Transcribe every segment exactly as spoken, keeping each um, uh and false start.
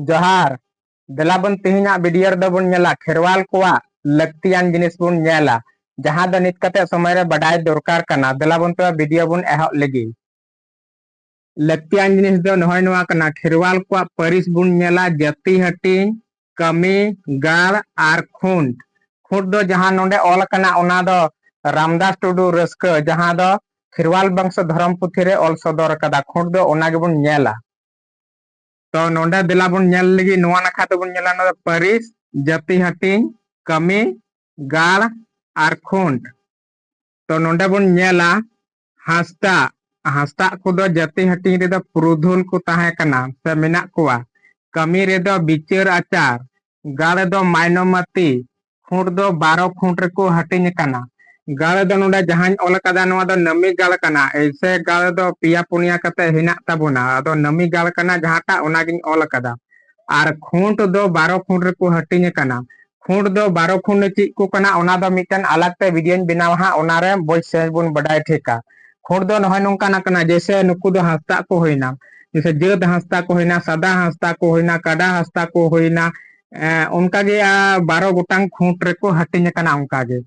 ᱡᱚᱦᱟᱨ᱾ ᱫᱮᱞᱟ ᱵᱚᱱ ᱛᱮᱦᱮᱧᱟᱜ ᱵᱷᱤᱰᱤᱭᱳ ᱨᱮᱫᱚ ᱵᱚᱱ ᱧᱮᱞᱟ ᱠᱷᱮᱨᱣᱟᱞ ᱠᱚᱣᱟᱜ ᱞᱟᱹᱠᱛᱤᱭᱟᱱ ᱡᱤᱱᱤᱥ ᱵᱚᱱ ᱧᱮᱞᱟ, ᱡᱟᱦᱟᱸ ᱫᱚ ᱱᱤᱛ ᱠᱟᱛᱮ ᱥᱚᱢᱚᱭ ᱨᱮ ᱵᱟᱰᱟᱭ ᱫᱚᱨᱠᱟᱨ ᱠᱟᱱᱟ᱾ ᱫᱮᱞᱟ ᱵᱚᱱ ᱛᱚᱵᱮ ᱵᱷᱤᱰᱤᱭᱳ ᱵᱚᱱ ᱮᱦᱚᱵ ᱞᱮᱜᱮ᱾ ᱞᱟᱹᱠᱛᱤᱭᱟᱱ ᱡᱤᱱᱤᱥ ᱫᱚ ᱱᱚᱜᱼᱚᱭ ᱱᱚᱣᱟ ᱠᱟᱱᱟ, ᱠᱷᱮᱨᱣᱟᱞ ᱠᱚᱣᱟᱜ ᱯᱟᱹᱨᱤᱥ ᱵᱚᱱ ᱧᱮᱞᱟ ᱡᱟᱹᱛᱤ ᱦᱟᱹᱴᱤᱧ, ᱠᱟᱹᱢᱤ, ᱜᱟᱲ ᱟᱨ ᱠᱷᱩᱸᱴ᱾ ᱠᱷᱩᱸᱴ ᱫᱚ ᱡᱟᱦᱟᱸ ᱱᱚᱰᱮ ᱚᱞ ᱟᱠᱟᱱᱟ, ᱚᱱᱟ ᱫᱚ ᱨᱟᱢᱫᱟᱥ ᱴᱩᱰᱩ ᱨᱟᱹᱥᱠᱟᱹ, ᱡᱟᱦᱟᱸ ᱫᱚ ᱠᱷᱮᱨᱣᱟᱞ ᱵᱚᱝᱥᱚ ᱫᱷᱚᱨᱚᱢ ᱯᱩᱛᱷᱤ ᱨᱮ ᱚᱞ ᱥᱚᱫᱚᱨ ᱟᱠᱟᱫᱟ᱾ ᱠᱷᱩᱸᱴ ᱫᱚ ᱚᱱᱟ ᱜᱮᱵᱚᱱ ᱧᱮᱞᱟ᱾ ᱛᱚ ᱱᱚᱰᱮ ᱫᱮᱞᱟ ᱵᱚᱱ ᱧᱮᱞ ᱞᱟᱹᱜᱤᱫ, ᱱᱚᱣᱟ ᱱᱟᱠᱷᱟ ᱛᱮᱵᱚᱱ ᱧᱮᱞᱟ, ᱱᱚᱣᱟ ᱫᱚ ᱯᱟᱹᱨᱤᱥ, ᱡᱟᱹᱛᱤ ᱦᱟᱹᱴᱤᱧ, ᱠᱟᱹᱢᱤ, ᱜᱟᱲ ᱟᱨ ᱠᱷᱩᱸᱴ᱾ ᱛᱚ ᱱᱚᱰᱮ ᱵᱚᱱ ᱧᱮᱞᱟ ᱦᱟᱸᱥᱫᱟᱜ᱾ ᱦᱟᱸᱥᱫᱟᱜ ᱠᱚᱫᱚ ᱡᱟᱹᱛᱤ ᱦᱟᱹᱴᱤᱧ ᱨᱮᱫᱚ ᱯᱩᱨᱩᱫᱷᱩᱞ ᱠᱚ ᱛᱟᱦᱮᱸ ᱠᱟᱱᱟ ᱥᱮ ᱢᱮᱱᱟᱜ ᱠᱚᱣᱟ᱾ ᱠᱟᱹᱢᱤ ᱨᱮᱫᱚ ᱵᱤᱪᱟᱹᱨ ᱟᱪᱟᱨ, ᱜᱟᱲ ᱨᱮᱫᱚ ᱢᱟᱭᱱᱚᱢᱟᱛᱤ, ᱠᱷᱩᱸᱴ ᱫᱚ ᱵᱟᱨᱚ ᱠᱷᱩᱸᱴ ᱨᱮᱠᱚ ᱦᱟᱹᱴᱤᱧ ᱟᱠᱟᱱᱟ᱾ ᱜᱟᱲ ᱫᱚ ᱱᱚᱰᱮ ᱡᱟᱦᱟᱸᱧ ᱚᱞ ᱟᱠᱟᱫᱟ, ᱱᱚᱣᱟ ᱫᱚ ᱱᱟᱹᱢᱤ ᱜᱟᱲ ᱠᱟᱱᱟ᱾ ᱮᱭᱥᱮ ᱜᱟᱲ ᱫᱚ ᱯᱮᱭᱟ ᱯᱩᱱᱭᱟ ᱠᱟᱛᱮ ᱦᱮᱱᱟᱜ ᱛᱟᱵᱚᱱᱟ, ᱟᱫᱚ ᱱᱟᱹᱢᱤ ᱜᱟᱲ ᱠᱟᱱᱟ ᱡᱟᱦᱟᱸᱴᱟᱜ, ᱚᱱᱟᱜᱤᱧ ᱚᱞ ᱟᱠᱟᱫᱟ᱾ ᱟᱨ ᱠᱷᱩᱸᱴ ᱫᱚ ᱵᱟᱨᱚ ᱠᱷᱩᱸᱴ ᱨᱮᱠᱚ ᱦᱟᱹᱴᱤᱧ ᱟᱠᱟᱱᱟ᱾ ᱠᱷᱩᱸᱴ ᱫᱚ ᱵᱟᱨᱚ ᱠᱷᱩᱸᱴ ᱪᱮᱫ ᱠᱚ ᱠᱟᱱᱟ, ᱚᱱᱟ ᱫᱚ ᱢᱤᱫᱴᱮᱱ ᱟᱞᱟᱜᱽ ᱛᱮ ᱵᱷᱤᱰᱤᱭᱳᱧ ᱵᱮᱱᱟᱣᱟ ᱦᱟᱸᱜ, ᱚᱱᱟᱨᱮ ᱵᱚᱡ ᱥᱮ ᱵᱚᱱ ᱵᱟᱰᱟᱭ ᱴᱷᱤᱠᱟ᱾ ᱠᱷᱩᱸᱴ ᱫᱚ ᱱᱚᱜᱼᱚᱭ ᱱᱚᱝᱠᱟᱱᱟᱜ ᱠᱟᱱᱟ, ᱡᱮᱭᱥᱮ ᱱᱩᱠᱩ ᱫᱚ ᱦᱟᱸᱥᱫᱟ ᱠᱚ ᱦᱩᱭᱱᱟ, ᱡᱮᱭᱥᱮ ᱡᱟᱹᱛ ᱦᱟᱸᱥᱫᱟ ᱠᱚ ᱦᱩᱭᱱᱟ, ᱥᱟᱫᱟ ᱦᱟᱸᱥᱫᱟ ᱠᱚ ᱦᱩᱭᱱᱟ, ᱠᱟᱰᱟ ᱦᱟᱸᱥᱫᱟ ᱠᱚ ᱦᱩᱭᱱᱟ, ᱮᱸ, ᱚᱱᱠᱟᱜᱮ, ᱟ, ᱵᱟᱨᱚ ᱜᱚᱴᱟᱝ ᱠᱷᱩᱸᱴ ᱨᱮᱠᱚ ᱦᱟᱹᱴᱤᱧ ᱟᱠᱟᱱᱟ᱾ ᱚᱱᱠᱟᱜᱮ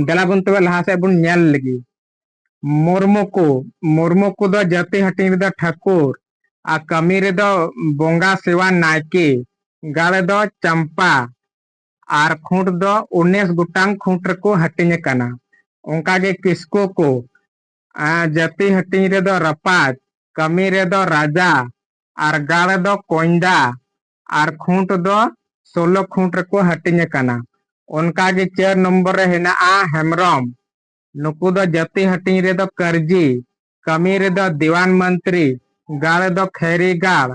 ᱫᱮᱞᱟ ᱵᱚᱱ ᱛᱚᱵᱮ ᱞᱟᱦᱟ ᱥᱮᱫ ᱵᱚᱱ ᱧᱮᱞ ᱞᱮᱜᱮ᱾ ᱢᱩᱨᱢᱩ ᱠᱚ, ᱢᱩᱨᱢᱩ ᱠᱚᱫᱚ ᱡᱟᱹᱛᱤ ᱦᱟᱹᱴᱤᱧ ᱨᱮᱫᱚ ᱴᱷᱟᱹᱠᱩᱨ, ᱟᱨ ᱠᱟᱹᱢᱤ ᱨᱮᱫᱚ ᱵᱚᱸᱜᱟ ᱥᱮᱣᱟ ᱱᱟᱭᱠᱮ, ᱜᱟᱲ ᱨᱮᱫᱚ ᱪᱟᱢᱯᱟ, ᱟᱨ ᱠᱷᱩᱸᱴ ᱫᱚ ᱩᱱᱤᱥ ᱜᱚᱴᱟᱝ ᱠᱷᱩᱸᱴ ᱨᱮᱠᱚ ᱦᱟᱹᱴᱤᱧ ᱟᱠᱟᱱᱟ᱾ ᱚᱱᱠᱟᱜᱮ ᱠᱤᱥᱠᱩ ᱠᱚ, ᱟᱨ ᱡᱟᱹᱛᱤ ᱦᱟᱹᱴᱤᱧ ᱨᱮᱫᱚ ᱨᱟᱯᱟᱡᱽ, ᱠᱟᱹᱢᱤ ᱨᱮᱫᱚ ᱨᱟᱡᱟ, ᱟᱨ ᱜᱟᱲ ᱨᱮᱫᱚ ᱠᱚᱧᱫᱟ, ᱟᱨ ᱠᱷᱩᱸᱴ ᱫᱚ ᱥᱳᱞᱳ ᱠᱷᱩᱸᱴ ᱨᱮᱠᱚ ᱦᱟᱹᱴᱤᱧ ᱟᱠᱟᱱᱟ᱾ ᱚᱱᱠᱟᱜᱮ ᱪᱟᱨ ᱱᱚᱢᱵᱚᱨ ᱨᱮ ᱦᱮᱱᱟᱜᱼᱟ ᱦᱮᱢᱵᱨᱚᱢ᱾ ᱱᱩᱠᱩ ᱫᱚ ᱡᱟᱹᱛᱤ ᱦᱟᱹᱴᱤᱧ ᱨᱮᱫᱚ ᱠᱟᱹᱨᱡᱤ, ᱠᱟᱹᱢᱤ ᱨᱮᱫᱚ ᱫᱤᱣᱟᱱ ᱢᱚᱱᱛᱨᱤ, ᱜᱟᱲ ᱨᱮᱫᱚ ᱠᱷᱮᱨᱤ ᱜᱟᱲ,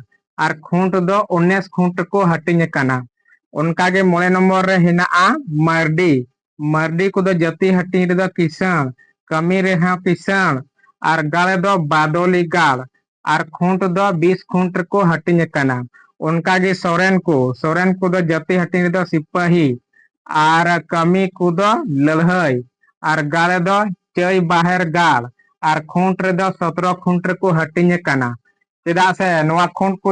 ᱟᱨ ᱠᱷᱩᱸᱴ ᱫᱚ ᱩᱱᱤᱥ ᱠᱷᱩᱸᱴ ᱨᱮᱠᱚ ᱦᱟᱹᱴᱤᱧ ᱟᱠᱟᱱᱟ᱾ ᱚᱱᱠᱟᱜᱮ ᱢᱚᱬᱮ ᱱᱚᱢᱵᱚᱨ ᱨᱮ ᱦᱮᱱᱟᱜᱼᱟ ᱢᱟᱨᱰᱤ᱾ ᱢᱟᱨᱰᱤ ᱠᱚᱫᱚ ᱡᱟᱹᱛᱤ ᱦᱟᱹᱴᱤᱧ ᱨᱮᱫᱚ ᱠᱤᱥᱟᱹᱬ, ᱠᱟᱹᱢᱤ ᱨᱮᱦᱚᱸ ᱠᱤᱥᱟᱹᱬ, ᱟᱨ ᱜᱟᱲ ᱨᱮᱫᱚ ᱵᱟᱫᱚᱞᱤ ᱜᱟᱲ, ᱟᱨ ᱠᱷᱩᱸᱴ ᱫᱚ ᱵᱤᱥ ᱠᱷᱩᱸᱴ ᱨᱮᱠᱚ ᱦᱟᱹᱴᱤᱧ ᱟᱠᱟᱱᱟ᱾ ᱚᱱᱠᱟᱜᱮ ᱥᱚᱨᱮᱱ ᱠᱚ, ᱥᱚᱨᱮᱱ ᱠᱚᱫᱚ ᱡᱟᱹᱛᱤ ᱦᱟᱹᱴᱤᱧ ᱨᱮᱫᱚ ᱥᱤᱯᱟᱹᱦᱤ, ᱟᱨ ᱠᱟᱹᱢᱤ ᱠᱚᱫᱚ ᱞᱟᱹᱲᱦᱟᱹᱭ, ᱟᱨ ᱜᱟᱲ ᱨᱮᱫᱚ ᱪᱟᱹᱭ ᱵᱟᱦᱮᱨ ᱜᱟᱲ, ᱟᱨ ᱠᱷᱩᱸᱴ ᱨᱮᱫᱚ ᱥᱚᱛᱨᱚ ᱠᱷᱩᱸᱴ ᱨᱮᱠᱚ ᱦᱟᱹᱴᱤᱧ ᱟᱠᱟᱱᱟ᱾ ᱪᱮᱫᱟᱜ ᱥᱮ ᱱᱚᱣᱟ ᱠᱷᱩᱸᱴ ᱠᱚ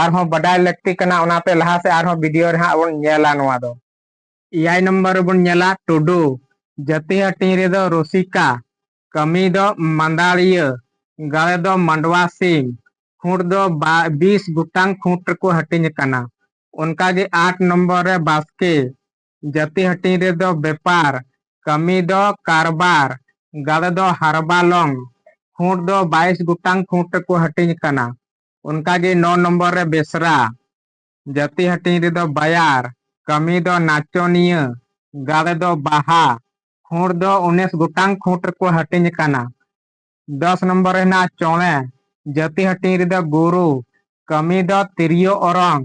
ᱟᱨᱦᱚᱸ ᱵᱟᱰᱟᱭ ᱞᱟᱹᱠᱛᱤ ᱠᱟᱱᱟ, ᱚᱱᱟᱛᱮ ᱞᱟᱦᱟ ᱥᱮᱫ ᱟᱨᱦᱚᱸ ᱵᱷᱤᱰᱤᱭᱳ ᱨᱮ ᱦᱟᱸᱜ ᱵᱚᱱ ᱧᱮᱞᱟ ᱱᱚᱣᱟ ᱫᱚ᱾ ᱮᱭᱟᱭ ᱱᱚᱢᱵᱚᱨ ᱨᱮᱵᱚᱱ ᱧᱮᱞᱟ ᱴᱩᱰᱩ᱾ ᱡᱟᱹᱛᱤ ᱦᱟᱹᱴᱤᱧ ᱨᱮᱫᱚ ᱨᱩᱥᱤᱠᱟ, ᱠᱟᱹᱢᱤ ᱫᱚ ᱢᱟᱸᱫᱟᱲᱤᱭᱟᱹ, ᱜᱟᱲ ᱫᱚ ᱢᱟᱰᱣᱟ ᱥᱤᱢ, ᱠᱷᱩᱸᱴ ᱫᱚ ᱵᱟ-, ᱵᱤᱥ ᱜᱚᱴᱟᱝ ᱠᱷᱩᱸᱴ ᱨᱮᱠᱚ ᱦᱟᱹᱴᱤᱧ ᱟᱠᱟᱱᱟ᱾ ᱚᱱᱠᱟᱜᱮ ᱟᱴ ᱱᱚᱢᱵᱚᱨ ᱨᱮ ᱵᱟᱥᱠᱮ, ᱡᱟᱹᱛᱤ ᱦᱟᱹᱴᱤᱧ ᱨᱮᱫᱚ ᱵᱮᱯᱟᱨ, ᱠᱟᱹᱢᱤ ᱫᱚ ᱠᱟᱨᱵᱟᱨ, ᱜᱟᱲ ᱫᱚ ᱦᱟᱨᱵᱟᱞᱚᱝ, ᱠᱷᱩᱸᱴ ᱫᱚ ᱵᱟᱭᱤᱥ ᱜᱚᱴᱟᱝ ᱠᱷᱩᱸᱴ ᱨᱮᱠᱚ ᱦᱟᱹᱴᱤᱧ ᱟᱠᱟᱱᱟ᱾ ᱚᱱᱠᱟᱜᱮ ᱱᱚ ᱱᱚᱢᱵᱚᱨ ᱨᱮ ᱵᱮᱥᱨᱟ, ᱡᱟᱹᱛᱤ ᱦᱟᱹᱴᱤᱧ ᱨᱮᱫᱚ ᱵᱟᱭᱟᱨ, ᱠᱟᱹᱢᱤ ᱫᱚ ᱱᱟᱪᱚᱱᱤᱭᱟᱹ, ᱜᱟᱲ ᱫᱚ ᱵᱟᱦᱟ, ᱠᱷᱩᱸᱴ ᱫᱚ ᱩᱱᱤᱥ ᱜᱚᱴᱟᱝ ᱠᱷᱩᱸᱴ ᱨᱮᱠᱚ ᱦᱟᱹᱴᱤᱧ ᱟᱠᱟᱱᱟ᱾ ᱫᱚᱥ ᱱᱚᱢᱵᱚᱨ ᱨᱮ ᱦᱮᱱᱟᱜᱼᱟ ᱪᱚᱬᱮ, ᱡᱟᱹᱛᱤ ᱦᱟᱹᱴᱤᱧ ᱨᱮᱫᱚ ᱜᱩᱨᱩ, ᱠᱟᱹᱢᱤ ᱫᱚ ᱛᱤᱨᱭᱳ ᱚᱨᱚᱝ,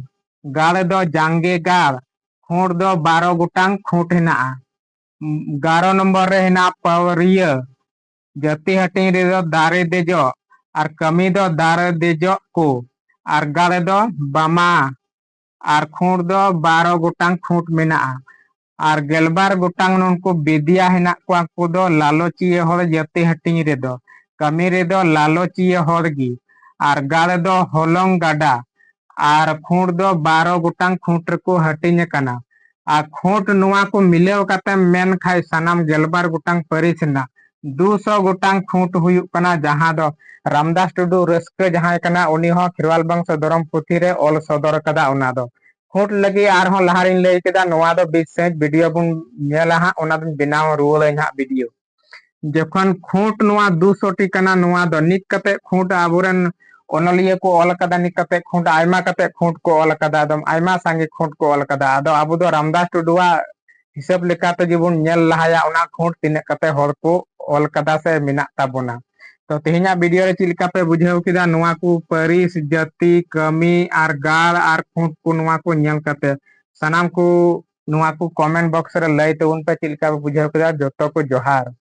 ᱜᱟᱲ ᱫᱚ ᱡᱟᱸᱜᱮ ᱜᱟᱲ, ᱠᱷᱩᱸᱴ ᱫᱚ ᱵᱟᱨᱚ ᱜᱚᱴᱟᱝ ᱠᱷᱩᱸᱴ ᱦᱮᱱᱟᱜᱼᱟ᱾ ᱮᱜᱟᱨᱚ ᱱᱚᱢᱵᱚᱨ ᱨᱮ ᱦᱮᱱᱟᱜᱼᱟ ᱯᱟᱹᱣᱨᱤᱭᱟᱹ, ᱡᱟᱹᱛᱤ ᱦᱟᱹᱴᱤᱧ ᱨᱮᱫᱚ ᱫᱟᱨᱮ ᱫᱮᱡᱚᱜ ᱟᱨ ᱠᱟᱹᱢᱤ ᱫᱚ ᱫᱟᱨᱮ ᱫᱮᱡᱚᱜ ᱠᱚ, ᱟᱨ ᱜᱟᱲ ᱫᱚ ᱵᱟᱢᱟ, ᱟᱨ ᱠᱷᱩᱸᱴ ᱫᱚ ᱵᱟᱨᱚ ᱜᱚᱴᱟᱝ ᱠᱷᱩᱸᱴ ᱢᱮᱱᱟᱜᱼᱟ᱾ ᱟᱨ ᱜᱮᱞᱵᱟᱨ ᱜᱚᱴᱟᱝ ᱱᱩᱠᱩ ᱵᱤᱫᱤᱭᱟ ᱦᱮᱱᱟᱜ ᱠᱚᱣᱟ, ᱩᱱᱠᱩ ᱫᱚ ᱞᱟᱞᱚᱪᱤᱭᱟᱹ ᱦᱚᱲ ᱡᱟᱹᱛᱤ ᱦᱟᱹᱴᱤᱧ ᱨᱮᱫᱚ, ᱠᱟᱹᱢᱤ ᱨᱮᱫᱚ ᱞᱟᱞᱚᱪᱤᱭᱟᱹ ᱦᱚᱲ ᱜᱮ᱾ ᱟᱨ ᱜᱟᱲ ᱫᱚ ᱦᱚᱞᱚᱝ ᱜᱟᱰᱟ, ᱟᱨ ᱠᱷᱩᱸᱴ ᱫᱚ ᱵᱟᱨᱚ ᱜᱚᱴᱟᱝ ᱠᱷᱩᱸᱴ ᱨᱮᱠᱚ ᱦᱟᱹᱴᱤᱧ ᱟᱠᱟᱱᱟ᱾ ᱟᱨ ᱠᱷᱩᱸᱴ ᱱᱚᱣᱟ ᱠᱚ ᱢᱤᱞᱟᱹᱣ ᱠᱟᱛᱮᱢ ᱢᱮᱱ ᱠᱷᱟᱡ ᱥᱟᱱᱟᱢ ᱜᱮᱞᱵᱟᱨ ᱜᱚᱴᱟᱝ ᱯᱟᱹᱨᱤᱥ ᱨᱮᱱᱟᱜ ᱫᱩᱥᱚ ᱜᱚᱴᱟᱝ ᱠᱷᱩᱸᱴ ᱦᱩᱭᱩᱜ ᱠᱟᱱᱟ, ᱡᱟᱦᱟᱸ ᱫᱚ ᱨᱟᱢᱫᱟᱥ ᱴᱩᱰᱩ ᱨᱟᱹᱥᱠᱟᱹ ᱡᱟᱦᱟᱸᱭ ᱠᱟᱱᱟ, ᱩᱱᱤ ᱦᱚᱸ ᱠᱷᱮᱨᱣᱟᱞ ᱵᱚᱝᱥᱚ ᱫᱷᱚᱨᱚᱢ ᱯᱩᱛᱷᱤ ᱨᱮ ᱚᱞ ᱥᱚᱫᱚᱨ ᱠᱟᱫᱟ᱾ ᱚᱱᱟ ᱫᱚ ᱠᱷᱩᱸᱴ ᱞᱟᱹᱜᱤᱫ ᱟᱨᱦᱚᱸ ᱞᱟᱦᱟ ᱨᱤᱧ ᱞᱟᱹᱭ ᱠᱮᱫᱟ, ᱱᱚᱣᱟ ᱫᱚ ᱵᱤᱥ ᱥᱟᱺᱦᱤᱡ ᱵᱷᱤᱰᱤᱭᱳ ᱵᱚᱱ ᱧᱮᱞᱟ ᱦᱟᱸᱜ, ᱚᱱᱟ ᱫᱚᱧ ᱵᱮᱱᱟᱣ ᱨᱩᱣᱟᱹᱲᱟᱹᱧ ᱦᱟᱸᱜ ᱵᱷᱤᱰᱤᱭᱳ᱾ ᱡᱚᱠᱷᱚᱱ ᱠᱷᱩᱸᱴ ᱱᱚᱣᱟ ᱫᱩᱥᱚ ᱴᱤ ᱠᱟᱱᱟ, ᱱᱚᱣᱟ ᱫᱚ ᱱᱤᱛ ᱠᱟᱛᱮ ᱠᱷᱩᱸᱴ ᱟᱵᱚᱨᱮᱱ ᱚᱱᱚᱞᱤᱭᱟᱹ ᱠᱚ ᱚᱞ ᱠᱟᱫᱟ, ᱱᱤᱛ ᱠᱟᱛᱮ ᱠᱷᱩᱸᱴ ᱟᱭᱢᱟ ᱠᱟᱛᱮ ᱠᱷᱩᱸᱴ ᱠᱚ ᱚᱞ ᱠᱟᱫᱟ, ᱮᱠᱫᱚᱢ ᱟᱭᱢᱟ ᱥᱟᱸᱜᱮ ᱠᱷᱩᱸᱴ ᱠᱚ ᱚᱞ ᱠᱟᱫᱟ᱾ ᱟᱫᱚ ᱟᱵᱚ ᱫᱚ ᱨᱟᱢᱫᱟᱥ ᱴᱩᱰᱩᱣᱟᱜ ᱦᱤᱥᱟᱹᱵ ᱞᱮᱠᱟ ᱛᱮᱜᱮ ᱵᱚᱱ ᱧᱮᱞ ᱞᱟᱦᱟᱭᱟ, ᱚᱱᱟ ᱠᱷᱩᱸᱴ ᱛᱤᱱᱟᱹᱜ ᱠᱟᱛᱮ ᱦᱚᱲ ᱠᱚ ᱚᱞ ᱠᱟᱫᱟ ᱥᱮ ᱢᱮᱱᱟᱜ ᱛᱟᱵᱚᱱᱟ᱾ ᱛᱚ ᱛᱮᱦᱮᱧᱟᱜ ᱵᱷᱤᱰᱤᱭᱳ ᱨᱮ ᱪᱮᱫ ᱞᱮᱠᱟ ᱯᱮ ᱵᱩᱡᱷᱟᱹᱣ ᱠᱮᱫᱟ? ᱱᱚᱣᱟ ᱠᱚ ᱯᱟᱹᱨᱤᱥ, ᱡᱟᱹᱛᱤ, ᱠᱟᱹᱢᱤ ᱟᱨ ᱜᱟᱲ ᱟᱨ ᱠᱷᱩᱸᱴ ᱠᱚ, ᱱᱚᱣᱟ ᱠᱚ ᱧᱮᱞ ᱠᱟᱛᱮ ᱥᱟᱱᱟᱢ ᱠᱚ ᱱᱚᱣᱟ ᱠᱚ ᱠᱚᱢᱮᱱᱴ ᱵᱚᱠᱥ ᱨᱮ ᱞᱟᱹᱭ ᱛᱟᱵᱚᱱ ᱯᱮ ᱪᱮᱫ ᱞᱮᱠᱟ ᱯᱮ ᱵᱩᱡᱷᱟᱹᱣ ᱠᱮᱫᱟ᱾ ᱡᱚᱛᱚ ᱠᱚ ᱡᱚᱦᱟᱨ᱾